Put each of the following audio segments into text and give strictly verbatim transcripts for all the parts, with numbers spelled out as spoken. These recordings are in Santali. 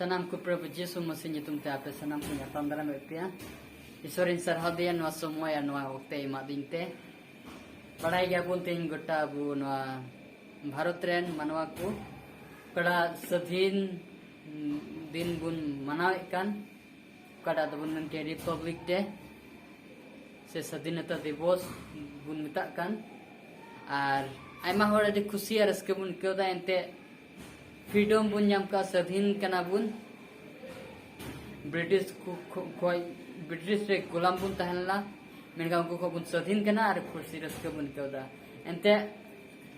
ᱥᱟᱱᱟᱢ ᱠᱚ ᱯᱨᱚᱵᱷᱩ ᱡᱤᱥᱩ ᱢᱟᱹᱥᱤ ᱧᱩᱛᱩᱢ ᱛᱮ ᱟᱯᱮ ᱥᱟᱱᱟᱢ ᱠᱚᱧ ᱟᱛᱟᱝ ᱫᱟᱨᱟᱢᱮᱫ ᱯᱮᱭᱟ᱾ ᱤᱥᱚᱨᱤᱧ ᱥᱟᱨᱦᱟᱣ ᱫᱮᱭᱟ ᱱᱚᱣᱟ ᱥᱚᱢᱚᱭ ᱟᱨ ᱱᱚᱣᱟ ᱚᱠᱛᱮ ᱮᱢᱟᱫᱤᱧ ᱛᱮ᱾ ᱵᱟᱲᱟᱭ ᱜᱮᱭᱟᱵᱚᱱ ᱛᱮᱦᱮᱧ ᱜᱚᱴᱟ ᱟᱵᱚ ᱱᱚᱣᱟ ᱵᱷᱟᱨᱚᱛ ᱨᱮᱱ ᱢᱟᱱᱣᱟ ᱠᱚ ᱚᱠᱟᱴᱟᱜ ᱥᱟᱹᱫᱷᱤᱱ, ᱩᱢ, ᱫᱤᱱ ᱵᱚᱱ ᱢᱟᱱᱟᱣᱮᱫ ᱠᱟᱱ, ᱚᱠᱟᱴᱟᱜ ᱫᱚᱵᱚᱱ ᱢᱮᱱ ᱠᱮᱭᱟ Republic Day ᱥᱮ ᱥᱟᱫᱷᱤᱱᱚᱛᱟ ᱫᱤᱵᱚᱥ ᱵᱚᱱ ᱢᱮᱛᱟᱜ ᱠᱟᱱ᱾ ᱟᱨ ᱟᱭᱢᱟ ᱦᱚᱲ ᱟᱹᱰᱤ ᱠᱷᱩᱥᱤ ᱟᱨ ᱨᱟᱹᱥᱠᱟᱹ ᱵᱚᱱ ᱟᱹᱭᱠᱟᱹᱣ ᱮᱫᱟ, ᱮᱱᱛᱮ freedom ᱵᱚᱱ ᱧᱟᱢ ᱠᱟᱜᱼᱟ, ᱥᱟᱹᱫᱷᱤᱱ ᱠᱟᱱᱟ ᱵᱚᱱ᱾ ᱵᱨᱤᱴᱤᱥ ᱠᱚ ᱠᱷᱚ-, ᱠᱷᱚᱡ, ᱵᱨᱤᱴᱤᱥ ᱨᱮ ᱜᱳᱞᱟᱢ ᱵᱚᱱ ᱛᱟᱦᱮᱸ ᱞᱮᱱᱟ, ᱢᱮᱱᱠᱷᱟᱱ ᱩᱱᱠᱩ ᱠᱷᱚᱱ ᱵᱚᱱ ᱥᱟᱹᱫᱷᱤᱱ ᱠᱟᱱᱟ ᱟᱨ ᱠᱷᱩᱥᱤ ᱨᱟᱹᱥᱠᱟᱹ ᱵᱚᱱ ᱟᱹᱭᱠᱟᱹᱣ ᱮᱫᱟ᱾ ᱮᱱᱛᱮ,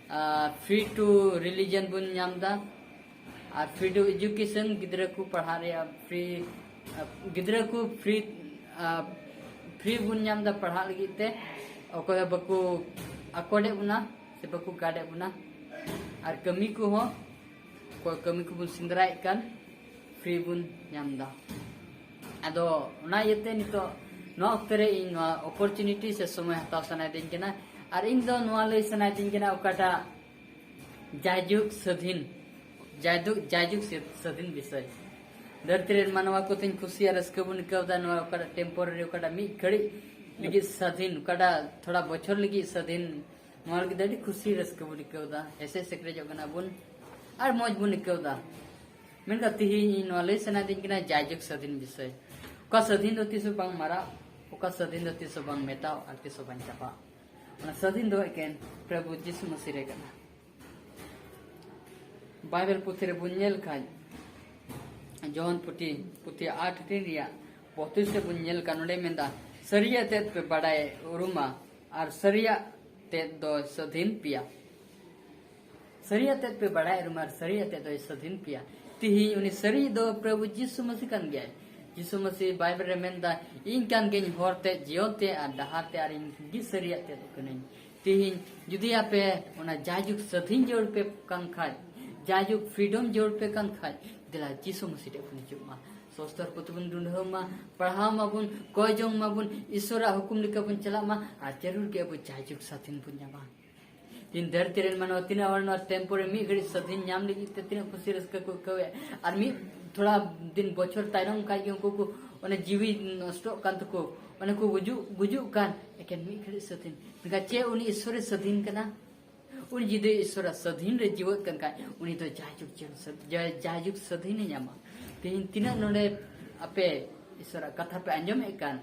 ᱟᱨ free to religion ᱵᱚᱱ ᱧᱟᱢ ᱮᱫᱟ, ᱟᱨ free to education, ᱜᱤᱫᱽᱨᱟᱹ ᱠᱚ ᱯᱟᱲᱦᱟᱜ ᱨᱮᱭᱟᱜ free, ᱟᱨ ᱜᱤᱫᱽᱨᱟᱹ ᱠᱚ free, ᱟᱨ free ᱵᱚᱱ ᱧᱟᱢ ᱮᱫᱟ ᱯᱟᱲᱦᱟᱜ ᱞᱟᱹᱜᱤᱫ ᱛᱮ, ᱚᱠᱚᱭ ᱦᱚᱸ ᱵᱟᱠᱚ ᱟᱠᱚᱴᱮᱫ ᱵᱚᱱᱟ ᱥᱮ ᱵᱟᱠᱚ ᱜᱟᱰᱮᱫ ᱵᱚᱱᱟ, ᱟᱨ ᱠᱟᱹᱢᱤ ᱠᱚᱦᱚᱸ ᱚᱠᱚᱭ ᱠᱟᱹᱢᱤ ᱠᱚᱵᱚᱱ ᱥᱮᱸᱫᱽᱨᱟᱭᱮᱫ ᱠᱟᱱ, free ᱵᱚᱱ ᱧᱟᱢ ᱮᱫᱟ᱾ ᱟᱫᱚ ᱚᱱᱟ ᱤᱭᱟᱹᱛᱮ ᱱᱤᱛᱚᱜ ᱱᱚᱣᱟ ᱚᱠᱛᱮ ᱨᱮ ᱤᱧ ᱱᱚᱣᱟ opportunity ᱥᱮ ᱥᱚᱢᱚᱭ ᱦᱟᱛᱟᱣ ᱥᱟᱱᱟᱭᱮᱫᱤᱧ ᱠᱟᱱᱟ, ᱟᱨ ᱤᱧ ᱫᱚ ᱱᱚᱣᱟ ᱞᱟᱹᱭ ᱥᱟᱱᱟᱭᱮᱫᱤᱧ ᱠᱟᱱᱟ ᱚᱠᱟᱴᱟᱜ ᱡᱟᱭᱡᱩᱜᱽ ᱥᱟᱹᱫᱷᱤᱱ, ᱡᱟᱭᱡᱩᱜᱽ, ᱡᱟᱭᱡᱩᱜᱽ ᱥᱟᱹᱫᱷᱤᱱ ᱵᱤᱥᱚᱭ᱾ ᱫᱷᱟᱹᱨᱛᱤ ᱨᱮᱱ ᱢᱟᱱᱣᱟ ᱠᱚ ᱛᱮᱦᱮᱧ ᱠᱩᱥᱤ ᱟᱨ ᱨᱟᱹᱥᱠᱟᱹ ᱵᱚᱱ ᱟᱹᱭᱠᱟᱹᱣ ᱮᱫᱟ, ᱱᱚᱣᱟ ᱚᱠᱟᱴᱟᱜ temporary, ᱚᱠᱟᱴᱟᱜ ᱢᱤᱫ ᱜᱷᱟᱹᱲᱤᱡ ᱞᱟᱹᱜᱤᱫ ᱥᱟᱹᱫᱷᱤᱱ, ᱚᱠᱟᱴᱟᱜ ᱛᱷᱚᱲᱟ ᱵᱚᱪᱷᱚᱨ ᱞᱟᱹᱜᱤᱫ ᱥᱟᱹᱫᱷᱤᱱ, ᱱᱚᱣᱟ ᱞᱟᱹᱜᱤᱫ ᱫᱚ ᱟᱹᱰᱤ ᱠᱩᱥᱤ ᱨᱟᱹᱥᱠᱟᱹ ᱵᱚᱱ ᱟᱹᱭᱠᱟᱹᱣ ᱮᱫᱟ, ᱦᱮᱥᱮᱡ ᱥᱮᱠᱨᱮᱡᱚᱜ ᱠᱟᱱᱟ ᱵᱚᱱ ᱟᱨ ᱢᱚᱡᱽ ᱵᱚᱱ ᱟᱹᱭᱠᱟᱹᱣ ᱮᱫᱟ᱾ ᱢᱮᱱᱠᱷᱟᱱ ᱛᱤᱦᱤᱧ ᱤᱧ ᱱᱚᱣᱟ ᱞᱟᱹᱭ ᱥᱟᱱᱟᱭᱮᱫᱤᱧ ᱠᱟᱱᱟ ᱡᱟᱭᱡᱩᱜᱽ ᱥᱟᱹᱫᱷᱤᱱ ᱵᱤᱥᱚᱭ᱾ ᱚᱠᱟ ᱥᱟᱹᱫᱷᱤᱱ ᱫᱚ ᱛᱤᱥ ᱦᱚᱸ ᱵᱟᱝ ᱢᱟᱨᱟᱜ, ᱚᱠᱟ ᱥᱟᱹᱫᱷᱤᱱ ᱫᱚ ᱛᱤᱥ ᱦᱚᱸ ᱵᱟᱝ ᱢᱮᱴᱟᱣ ᱟᱨ ᱛᱤᱥ ᱦᱚᱸ ᱵᱟᱝ ᱪᱟᱵᱟᱜ, ᱚᱱᱟ ᱥᱟᱹᱫᱷᱤᱱ ᱫᱚ ᱮᱠᱮᱱ ᱯᱨᱚᱵᱷᱩ ᱡᱤᱥᱩ ᱢᱟᱹᱥᱤ ᱨᱮ ᱠᱟᱱᱟ᱾ ᱵᱟᱭᱵᱮᱞ ᱯᱩᱛᱷᱤ ᱨᱮᱵᱚᱱ ᱧᱮᱞ ᱠᱷᱟᱱ, ᱡᱚᱦᱚᱱ ᱯᱩᱛᱷᱤ, ᱯᱩᱛᱷᱤ ᱟᱴ ᱨᱮᱭᱟᱜ ᱵᱚᱛᱤᱥ ᱨᱮᱵᱚᱱ ᱧᱮᱞ ᱠᱷᱟᱱ, ᱱᱚᱰᱮ ᱢᱮᱱᱫᱟ, "ᱥᱟᱹᱨᱤᱭᱟᱜ ᱛᱮᱫ ᱯᱮ ᱵᱟᱲᱟᱭ ᱩᱨᱩᱢᱟ ᱟᱨ ᱥᱟᱹᱨᱤᱭᱟᱜ ᱛᱮᱫ ᱫᱚ ᱥᱟᱹᱫᱷᱤᱱ ᱯᱮᱭᱟ᱾" ᱥᱟᱹᱨᱤᱭᱟᱜ ᱛᱮᱫ ᱯᱮ ᱵᱟᱲᱟᱭ ᱩᱨᱩᱢᱟ ᱟᱨ ᱥᱟᱹᱨᱤᱭᱟᱜ ᱛᱮᱫ ᱫᱚᱭ ᱥᱟᱹᱫᱷᱤᱱ ᱯᱮᱭᱟ᱾ ᱛᱤᱦᱤᱧ ᱩᱱᱤ ᱥᱟᱹᱨᱤ ᱫᱚ ᱯᱨᱚᱵᱷᱩ ᱡᱤᱥᱩ ᱢᱟᱹᱥᱤ ᱠᱟᱱ ᱜᱮᱭᱟᱭ᱾ ᱡᱤᱥᱩ ᱢᱟᱹᱥᱤ ᱵᱟᱭᱵᱮᱞ ᱨᱮ ᱢᱮᱱᱫᱟ, "ᱤᱧ ᱠᱟᱱ ᱜᱤᱭᱟᱹᱧ ᱦᱚᱨ ᱛᱮᱫ, ᱡᱤᱭᱚᱱ ᱛᱮᱫ ᱟᱨ ᱰᱟᱦᱟᱨ ᱛᱮᱫ, ᱟᱨ ᱤᱧ ᱜᱮ ᱥᱟᱹᱨᱤᱭᱟᱜ ᱛᱮᱫ ᱠᱟᱹᱱᱟᱹᱧ᱾" ᱛᱤᱦᱤᱧ ᱡᱩᱫᱤ ᱟᱯᱮ ᱚᱱᱟ ᱡᱟᱭᱡᱩᱜᱽ ᱥᱟᱹᱫᱷᱤᱱ ᱡᱟᱹᱨᱩᱲ ᱯᱮ ᱠᱟᱱ ᱠᱷᱟᱡ, ᱡᱟᱭᱡᱩᱜᱽ freedom ᱡᱟᱹᱨᱩᱲ ᱯᱮ ᱠᱟᱱ ᱠᱷᱟᱡ, ᱫᱮᱞᱟ ᱡᱤᱥᱩ ᱢᱟᱹᱥᱤ ᱴᱷᱮᱡ ᱵᱚᱱ ᱦᱤᱡᱩᱜ ᱢᱟ, ᱥᱚᱥᱛᱚᱨ ᱯᱩᱛᱷᱤ ᱵᱚᱱ ᱰᱩᱰᱷᱟᱹᱣ ᱢᱟ, ᱯᱟᱲᱦᱟᱣ ᱢᱟᱵᱚᱱ, ᱠᱚᱭ ᱡᱚᱝ ᱢᱟᱵᱚᱱ, ᱤᱥᱚᱨᱟᱜ ᱦᱩᱠᱩᱢ ᱞᱮᱠᱟ ᱵᱚᱱ ᱪᱟᱞᱟᱜ ᱢᱟ, ᱟᱨ ᱡᱟᱹᱨᱩᱲ ᱜᱮ ᱟᱵᱚ ᱡᱟᱭᱡᱩᱜᱽ ᱥᱟᱹᱫᱷᱤᱱ ᱵᱚᱱ ᱧᱟᱢᱟ᱾ ᱛᱤᱦᱤᱧ ᱫᱷᱟᱹᱨᱛᱤ ᱨᱮᱱ ᱢᱟᱱᱣᱟ ᱛᱤᱱᱟᱹᱜ ᱦᱚᱲ ᱱᱚᱣᱟ temporary ᱢᱤᱫ ᱜᱷᱟᱹᱲᱤᱡ ᱥᱟᱹᱫᱷᱤᱱ ᱧᱟᱢ ᱞᱟᱹᱜᱤᱫ ᱛᱮ ᱛᱤᱱᱟᱹᱜ ᱠᱩᱥᱤ ᱨᱟᱹᱥᱠᱟᱹ ᱠᱚ ᱟᱹᱭᱠᱟᱹᱣᱮᱫ, ᱟᱨ ᱢᱤᱫ ᱛᱷᱚᱲᱟ ᱫᱤᱱ ᱵᱚᱪᱷᱚᱨ ᱛᱟᱭᱱᱚᱢ ᱠᱷᱟᱡ ᱜᱮ ᱩᱱᱠᱩ ᱠᱚ ᱚᱱᱮ ᱡᱤᱣᱤ ᱱᱚᱥᱴᱚᱜ ᱠᱟᱱ ᱛᱟᱠᱚ, ᱚᱱᱮ ᱠᱚ ᱜᱩᱡᱩᱜ ᱜᱩᱡᱩᱜ ᱠᱟᱱ, ᱮᱠᱮᱱ ᱢᱤᱫ ᱜᱷᱟᱹᱲᱤᱡ ᱥᱟᱹᱫᱷᱤᱱ᱾ ᱢᱮᱱᱠᱷᱟᱱ ᱪᱮᱫ ᱩᱱᱤ ᱤᱥᱥᱚᱨᱮ ᱥᱟᱹᱫᱷᱤᱱ ᱠᱟᱱᱟ? ᱩᱱᱤ ᱡᱩᱫᱤ ᱤᱥᱥᱚᱨᱟᱜ ᱥᱟᱹᱫᱷᱤᱱ ᱨᱮ ᱡᱤᱣᱮᱫ ᱠᱟᱱ ᱠᱷᱟᱡ, ᱩᱱᱤ ᱫᱚ ᱡᱟᱭᱡᱩᱜᱽ ᱡᱤᱭᱚᱱ ᱥᱟᱹᱫ-, ᱡᱟ-, ᱡᱟᱭᱡᱩᱜᱽ ᱥᱟᱹᱫᱷᱤᱱᱮ ᱧᱟᱢᱟ᱾ ᱛᱮᱦᱮᱧ ᱛᱤᱱᱟᱹᱜ ᱱᱚᱰᱮ ᱟᱯᱮ ᱤᱥᱥᱚᱨᱟᱜ ᱠᱟᱛᱷᱟ ᱯᱮ ᱟᱸᱡᱚᱢᱮᱫ ᱠᱟᱱ,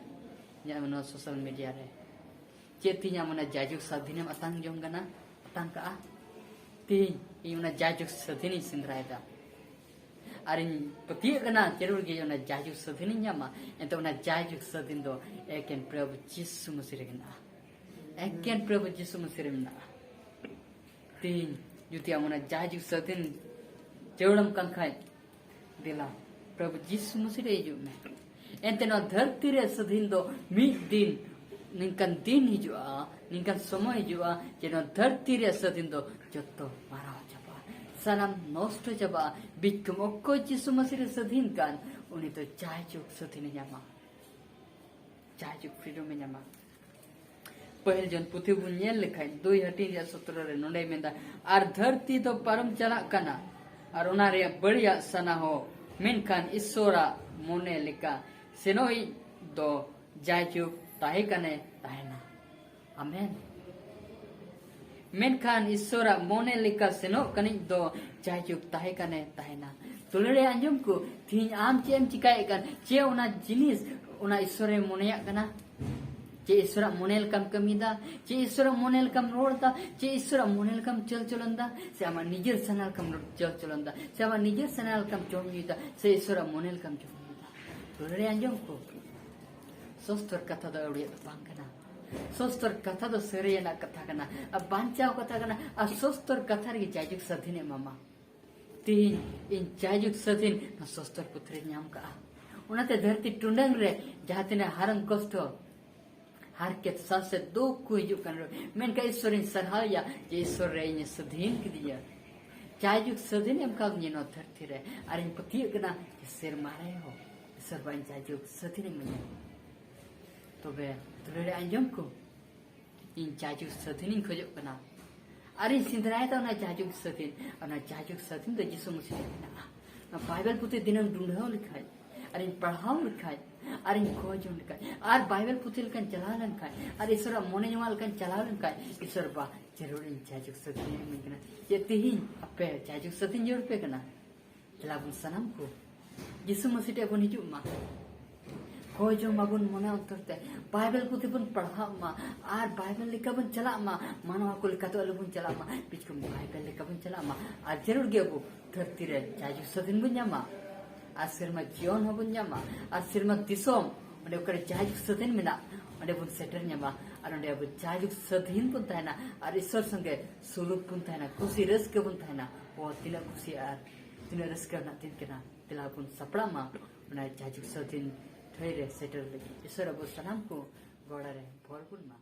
ᱧᱮᱞ ᱢᱮ ᱱᱚᱣᱟ social media ᱨᱮ, ᱪᱮᱫ ᱛᱮᱦᱮᱧ ᱟᱢ ᱚᱱᱟ ᱡᱟᱭᱡᱩᱜᱽ ᱥᱟᱹᱫᱷᱤᱱᱮᱢ ᱟᱛᱟᱝ ᱡᱚᱝ ᱠᱟᱱᱟ, ᱟᱛᱟᱝ ᱠᱟᱜᱼᱟ? ᱛᱮᱦᱮᱧ ᱤᱧ ᱚᱱᱟ ᱡᱟᱭᱡᱩᱜᱽ ᱥᱟᱹᱫᱷᱤᱱᱤᱧ ᱥᱮᱸᱫᱽᱨᱟᱭᱮᱫᱟ᱾ ᱟᱨᱤᱧ ᱯᱟᱹᱛᱭᱟᱹᱜ ᱠᱟᱱᱟ ᱡᱟᱹᱨᱩᱲ ᱜᱮ ᱚᱱᱟ ᱡᱟᱭᱡᱩᱜᱽ ᱥᱟᱹᱫᱷᱤᱱᱤᱧ ᱧᱟᱢᱟ᱾ ᱮᱱᱛᱮ ᱚᱱᱟ ᱡᱟᱭᱡᱩᱜᱽ ᱥᱟᱹᱫᱷᱤᱱ ᱫᱚ ᱮᱠᱮᱱ ᱯᱨᱚᱵᱷᱩ ᱡᱤᱥᱩ ᱢᱟᱹᱥᱤ ᱨᱮᱜᱮ ᱢᱮᱱᱟᱜᱼᱟ᱾ ᱮᱠᱮᱱ ᱯᱨᱚᱵᱷᱩ ᱡᱤᱥᱩ ᱢᱟᱹᱥᱤ ᱨᱮ ᱢᱮᱱᱟᱜᱼᱟ᱾ ᱛᱮᱦᱮᱧ ᱡᱩᱫᱤ ᱟᱢ ᱚᱱᱟ ᱡᱟᱭᱡᱩᱜᱽ ᱥᱟᱹᱫᱷᱤᱱ ᱡᱟᱹᱨᱩᱲᱟᱢ ᱠᱟᱱ ᱠᱷᱟᱡ, ᱫᱮᱞᱟ, ᱯᱨᱚᱵᱷᱩ ᱡᱤᱥᱩ ᱢᱟᱹᱥᱤ ᱨᱮ ᱦᱤᱡᱩᱜ ᱢᱮ᱾ ᱮᱱᱛᱮ ᱱᱚᱣᱟ ᱫᱷᱟᱹᱨᱛᱤ ᱨᱮ ᱥᱟᱹᱫᱷᱤᱱ ᱫᱚ ᱢᱤᱫ ᱫᱤᱱ, ᱱᱤᱝᱠᱟᱱ ᱫᱤᱱ ᱦᱤᱡᱩᱜᱼᱟ, ᱱᱤᱝᱠᱟᱱ ᱥᱚᱢᱚᱭ ᱦᱤᱡᱩᱜᱼᱟ, ᱡᱮ ᱱᱚᱣᱟ ᱫᱷᱟᱹᱨᱛᱤ ᱨᱮᱭᱟᱜ ᱥᱟᱹᱫᱷᱤᱱ ᱫᱚ ᱡᱚᱛᱚ ᱢᱟᱨᱟᱣ ᱪᱟᱵᱟᱜᱼᱟ, ᱥᱟᱱᱟᱢ ᱱᱚᱥᱴᱚ ᱪᱟᱵᱟᱜᱼᱟ᱾ ᱵᱤᱪᱠᱚᱢ ᱚᱠᱚᱭ ᱡᱤᱥᱩ ᱢᱟᱹᱥᱤ ᱨᱮ ᱥᱟᱹᱫᱷᱤᱱ ᱠᱟᱱ, ᱩᱱᱤ ᱫᱚ ᱡᱟᱭᱡᱩᱜᱽ ᱥᱟᱹᱫᱷᱤᱱᱮ ᱧᱟᱢᱟ, ᱡᱟᱭᱡᱩᱜᱽ freedom ᱮ ᱧᱟᱢᱟ᱾ ᱯᱟᱹᱦᱤᱞ ᱡᱚᱱ ᱯᱩᱛᱷᱤ ᱵᱚᱱ ᱧᱮᱞ ᱞᱮᱠᱷᱟᱡ, ᱫᱩᱭ ᱦᱟᱹᱴᱤᱧ ᱨᱮᱭᱟᱜ ᱥᱚᱛᱨᱚ ᱨᱮ ᱱᱚᱰᱮᱭ ᱢᱮᱱᱫᱟ, "ᱟᱨ ᱫᱷᱟᱹᱨᱛᱤ ᱫᱚ ᱯᱟᱨᱚᱢ ᱪᱟᱞᱟᱜ ᱠᱟᱱᱟ, ᱟᱨ ᱚᱱᱟ ᱨᱮᱭᱟᱜ ᱵᱟᱹᱲᱤᱡᱟᱜ ᱥᱟᱱᱟ ᱦᱚᱸ, ᱢᱮᱱᱠᱷᱟᱱ ᱤᱥᱥᱚᱨᱟᱜ ᱢᱚᱱᱮ ᱞᱮᱠᱟ ᱥᱮᱱᱚᱜ ᱤᱡ ᱫᱚ ᱡᱟᱭᱡᱩᱜᱽ ᱛᱟᱦᱮᱸ ᱠᱟᱱᱮ ᱛᱟᱦᱮᱱᱟ᱾" ᱟᱢᱮᱱ᱾ ᱢᱮᱱᱠᱷᱟᱱ ᱤᱥᱥᱚᱨᱟᱜ ᱢᱚᱱᱮ ᱞᱮᱠᱟ ᱥᱮᱱᱚᱜ ᱠᱟᱱᱤᱡ ᱫᱚ ᱡᱟᱭᱡᱩᱜᱽ ᱛᱟᱦᱮᱸ ᱠᱟᱱᱮ ᱛᱟᱦᱮᱱᱟ᱾ ᱫᱩᱞᱟᱹᱲᱤᱭᱟᱹ ᱟᱸᱡᱚᱢ ᱠᱚ, ᱛᱤᱦᱤᱧ ᱟᱢ ᱪᱮᱫ ᱮᱢ ᱪᱤᱠᱟᱭᱮᱫ ᱠᱟᱱ? ᱪᱮᱫ ᱚᱱᱟ ᱡᱤᱱᱤᱥ, ᱚᱱᱟ ᱤᱥᱥᱚᱨᱮ ᱢᱚᱱᱮᱭᱟᱜ ᱠᱟᱱᱟ? ᱪᱮᱫ ᱤᱥᱥᱚᱨᱟᱜ ᱢᱚᱱᱮ ᱞᱮᱠᱟᱢ ᱠᱟᱹᱢᱤᱭᱮᱫᱟ? ᱪᱮᱫ ᱤᱥᱥᱚᱨᱟᱜ ᱢᱚᱱᱮ ᱞᱮᱠᱟᱢ ᱨᱚᱲ ᱮᱫᱟ? ᱪᱮᱫ ᱤᱥᱥᱚᱨᱟᱜ ᱢᱚᱱᱮ ᱞᱮᱠᱟᱢ ᱪᱟᱞ ᱪᱚᱞᱚᱱ ᱮᱫᱟ? ᱥᱮ ᱟᱢᱟᱜ ᱱᱤᱡᱮᱨ ᱥᱟᱱᱟ ᱞᱮᱠᱟᱢ ᱪᱟᱞ ᱪᱚᱞᱚᱱ ᱮᱫᱟ? ᱥᱮ ᱟᱢᱟᱜ ᱱᱤᱡᱮᱨ ᱥᱟᱱᱟ ᱞᱮᱠᱟᱢ ᱡᱚᱢ ᱧᱩᱭᱮᱫᱟ? ᱥᱮ ᱤᱥᱥᱚᱨᱟᱜ ᱢᱚᱱᱮ ᱞᱮᱠᱟᱢ ᱡᱚᱢ ᱧᱩᱭᱮᱫᱟ? ᱫᱩᱞᱟᱹᱲᱤᱭᱟᱹ ᱟᱸᱡᱚᱢ ᱠᱚ, ᱥᱚᱥᱛᱚᱨ ᱠᱟᱛᱷᱟ ᱫᱚ ᱟᱹᱣᱲᱤᱭᱟᱜ ᱫᱚ ᱵᱟᱝ ᱠᱟᱱᱟ᱾ ᱥᱚᱥᱛᱚᱨ ᱠᱟᱛᱷᱟ ᱫᱚ ᱥᱟᱹᱨᱤᱭᱟᱱᱟᱜ ᱠᱟᱛᱷᱟ ᱠᱟᱱᱟ, ᱟᱨ ᱵᱟᱧᱪᱟᱣ ᱠᱟᱛᱷᱟ ᱠᱟᱱᱟ, ᱟᱨ ᱥᱚᱥᱛᱚᱨ ᱠᱟᱛᱷᱟ ᱨᱮᱜᱮ ᱡᱟᱭᱡᱩᱜᱽ ᱥᱟᱹᱫᱷᱤᱱ ᱮ ᱮᱢᱟᱢᱟ᱾ ᱛᱮᱦᱮᱧ ᱤᱧ ᱡᱟᱭᱡᱩᱜᱽ ᱥᱟᱹᱫᱷᱤᱱ ᱱᱚᱣᱟ ᱥᱚᱥᱛᱚᱨ ᱯᱩᱛᱷᱤ ᱨᱮ ᱧᱟᱢ ᱠᱟᱜᱼᱟ᱾ ᱚᱱᱟᱛᱮ ᱫᱷᱟᱹᱨᱛᱤ ᱴᱩᱰᱟᱹᱝ ᱨᱮ ᱡᱟᱦᱟᱸ ᱛᱤᱱᱟᱹᱜ ᱦᱟᱨᱚᱱ ᱠᱚᱥᱴᱚ, ᱦᱟᱨᱠᱮᱛ, ᱥᱟᱥᱮᱛ, ᱫᱩᱠ ᱠᱚ ᱦᱤᱡᱩᱜ ᱠᱟᱱ ᱨᱮᱦᱚᱸ, ᱢᱮᱱᱠᱷᱟᱱ ᱤᱥᱥᱚᱨᱤᱧ ᱥᱟᱨᱦᱟᱣᱮᱭᱟ ᱡᱮ ᱤᱥᱥᱚᱨ ᱨᱮ ᱤᱧᱮ ᱥᱟᱹᱫᱷᱤᱱ ᱠᱤᱫᱤᱧᱟ᱾ ᱡᱟᱭᱡᱩᱜᱽ ᱥᱟᱹᱫᱷᱤᱱ ᱮᱢ ᱠᱟᱣᱫᱤᱧᱟ ᱱᱚᱣᱟ ᱫᱷᱟᱹᱨᱛᱤ ᱨᱮ, ᱟᱨᱤᱧ ᱯᱟᱹᱛᱭᱟᱹᱜ ᱠᱟᱱᱟ ᱡᱮ ᱥᱮᱨᱢᱟ ᱨᱮᱦᱚᱸ ᱤᱥᱥᱚᱨ ᱵᱟᱵᱟᱧ ᱡᱟᱭᱡᱩᱜᱽ ᱥᱟᱹᱫᱷᱤᱱ ᱤᱢᱟᱹᱧᱟ᱾ ᱛᱚᱵᱮ ᱫᱩᱞᱟᱹᱲᱤᱭᱟᱹ ᱟᱸᱡᱚᱢ ᱠᱚ, ᱤᱧ ᱡᱟᱭᱡᱩᱜᱽ ᱥᱟᱹᱫᱷᱤᱱᱤᱧ ᱠᱷᱚᱡᱚᱜ ᱠᱟᱱᱟ᱾ ᱟᱨᱤᱧ ᱥᱮᱸᱫᱽᱨᱟᱭᱮᱫᱟ ᱚᱱᱟ ᱡᱟᱭᱡᱩᱜᱽ ᱥᱟᱹᱫᱷᱤᱱ᱾ ᱚᱱᱟ ᱡᱟᱭᱡᱩᱜᱽ ᱥᱟᱹᱫᱷᱤᱱ ᱫᱚ ᱡᱤᱥᱩ ᱢᱟᱹᱥᱤ ᱨᱮ ᱢᱮᱱᱟᱜᱼᱟ᱾ ᱚᱱᱟ ᱵᱟᱭᱵᱮᱞ ᱯᱩᱛᱷᱤ ᱫᱤᱱᱟᱹᱢ ᱰᱩᱸᱰᱷᱟᱹᱣ ᱞᱮᱠᱷᱟᱡ, ᱟᱨᱤᱧ ᱯᱟᱲᱦᱟᱣ ᱞᱮᱠᱷᱟᱡ, ᱟᱨᱤᱧ ᱠᱚᱭ ᱡᱚᱝ ᱞᱮᱠᱷᱟᱡ, ᱟᱨ ᱵᱟᱭᱵᱮᱞ ᱯᱩᱛᱷᱤ ᱞᱮᱠᱟᱧ ᱪᱟᱞᱟᱣ ᱞᱮᱱᱠᱷᱟᱡ, ᱟᱨ ᱤᱥᱚᱨᱟᱜ ᱢᱚᱱᱮ ᱧᱟᱢᱟᱜ ᱞᱮᱠᱟᱧ ᱪᱟᱞᱟᱣ ᱞᱮᱱᱠᱷᱟᱡ, ᱤᱥᱚᱨ ᱵᱟ, ᱡᱟᱹᱨᱩᱲ ᱤᱧ ᱡᱟᱭᱡᱩᱜᱽ ᱥᱟᱹᱫᱷᱤᱧ ᱮᱢᱟᱹᱧ ᱠᱟᱱᱟ᱾ ᱪᱮᱫ ᱛᱤᱦᱤᱧ ᱟᱯᱮ ᱡᱟᱭᱡᱩᱜᱽ ᱥᱟᱹᱫᱷᱤᱧ ᱡᱟᱹᱨᱩᱲ ᱯᱮ ᱠᱟᱱᱟ? ᱫᱮᱞᱟ ᱵᱚᱱ ᱥᱟᱱᱟᱢ ᱠᱚ ᱡᱤᱥᱩ ᱢᱟᱹᱥᱤ ᱴᱷᱮᱡ ᱵᱚᱱ ᱦᱤᱡᱩᱜ ᱢᱟ᱾ ᱠᱚᱭ ᱡᱚᱝ ᱢᱟᱵᱚᱱ ᱢᱚᱱᱮ ᱚᱱᱛᱚᱨ ᱛᱮ, ᱵᱟᱭᱵᱮᱞ ᱯᱩᱛᱷᱤ ᱵᱚᱱ ᱯᱟᱲᱦᱟᱜ ᱢᱟ, ᱟᱨ ᱵᱟᱭᱵᱮᱞ ᱞᱮᱠᱟ ᱵᱚᱱ ᱪᱟᱞᱟᱜ ᱢᱟ᱾ ᱢᱟᱱᱣᱟ ᱠᱚ ᱞᱮᱠᱟ ᱫᱚ ᱟᱞᱚ ᱵᱚᱱ ᱪᱟᱞᱟᱜ ᱢᱟ, ᱯᱤᱪᱠᱚᱢ ᱵᱟᱭᱵᱮᱞ ᱞᱮᱠᱟ ᱵᱚᱱ ᱪᱟᱞᱟᱜ ᱢᱟ᱾ ᱟᱨ ᱡᱟᱹᱨᱩᱲ ᱜᱮ ᱟᱵᱚ ᱫᱷᱟᱹᱨᱛᱤ ᱨᱮ ᱡᱟᱭᱡᱩᱜᱽ ᱥᱟᱹᱫᱷᱤᱱ ᱵᱚᱱ ᱧᱟᱢᱟ, ᱟᱨ ᱥᱮᱨᱢᱟ ᱡᱤᱭᱚᱱ ᱦᱚᱸᱵᱚᱱ ᱧᱟᱢᱟ, ᱟᱨ ᱥᱮᱨᱢᱟ ᱫᱤᱥᱚᱢ, ᱚᱸᱰᱮ ᱚᱠᱟᱨᱮ ᱡᱟᱭᱡᱩᱜᱽ ᱥᱟᱹᱫᱷᱤᱱ ᱢᱮᱱᱟᱜ, ᱚᱸᱰᱮ ᱵᱚᱱ ᱥᱮᱴᱮᱨ ᱧᱟᱢᱟ, ᱟᱨ ᱚᱸᱰᱮ ᱟᱵᱚ ᱡᱟᱭᱡᱩᱜᱽ ᱥᱟᱹᱫᱷᱤᱱ ᱵᱚᱱ ᱛᱟᱦᱮᱱᱟ, ᱟᱨ ᱤᱥᱚᱨ ᱥᱚᱸᱜᱮ ᱥᱩᱞᱩᱠ ᱵᱚᱱ ᱛᱟᱦᱮᱱᱟ, ᱠᱩᱥᱤ ᱨᱟᱹᱥᱠᱟᱹ ᱵᱚᱱ ᱛᱟᱦᱮᱱᱟ᱾ ᱚ, ᱛᱤᱱᱟᱹᱜ ᱠᱩᱥᱤ ᱟᱨ ᱛᱤᱱᱟᱹᱜ ᱨᱟᱹᱥᱠᱟᱹ ᱨᱮᱱᱟᱜ ᱫᱤᱱ ᱠᱟᱱᱟ᱾ ᱫᱮᱞᱟ ᱵᱚᱱ ᱥᱟᱯᱲᱟᱜ ᱢᱟ ᱚᱱᱟ ᱡᱟᱭᱡᱩᱜᱽ ᱥᱟᱹᱫᱷᱤᱱ ᱴᱷᱟᱹᱭ ᱨᱮ ᱥᱮᱴᱮᱨ ᱞᱟᱹᱜᱤᱫ᱾ ᱤᱥᱚᱨ ᱟᱵᱚ ᱥᱟᱱᱟᱢ ᱠᱚ ᱜᱚᱲᱟ ᱨᱮ ᱵᱷᱚᱨ ᱵᱚᱱ ᱢᱟ᱾